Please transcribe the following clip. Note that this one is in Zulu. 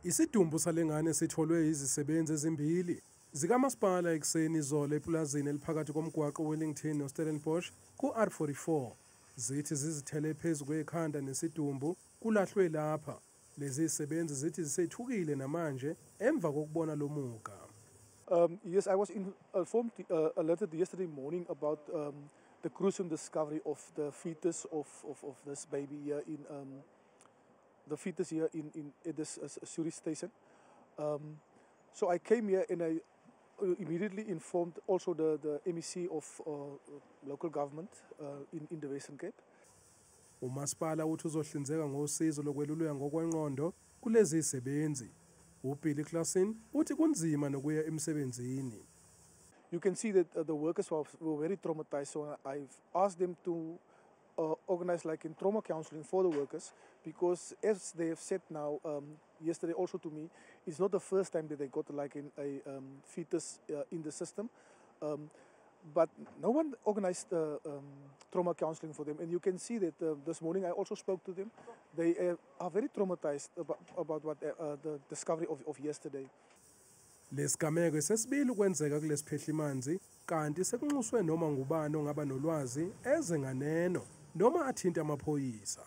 Isidumbu salengane sitholwe izisebenzi ezimbili zikamasipala ekuseni izolo epulazini eliphakathi komgwaqo Wellington noStellenbosch ku-R44. Zithi zizithele phezu kwekhanda nesidumbu kulahlwe lapha. Lezi zisebenzi zithi zisethukile namanje emva kokubona lo muga. Yes, I was informed, alerted yesterday morning about the gruesome discovery of the fetus of this baby here in the fetus here in this sewage station. So I came here and I immediately informed also the MEC of local government in the Western Cape. Umasipala uthi uzohlinzeka ngosizo lokweluleka ngokwengqondo kulezi zisebenzi. UBilly Claasen uthi kunzima nokuya emsebenzini. You can see that the workers were very traumatized, so I've asked them to organize like in trauma counseling for the workers, because as they have said now yesterday also to me, it's not the first time that they got like in a fetus in the system, but no one organized trauma counseling for them. And you can see that this morning I also spoke to them. They are very traumatized about what the discovery of yesterday. Lesigameko sesibili ukwenzeka kulesiphehlimanzi, kanti sekunxuswe noma ngubani ongaba nolwazi eze nganeno noma athinte amaphoyisa.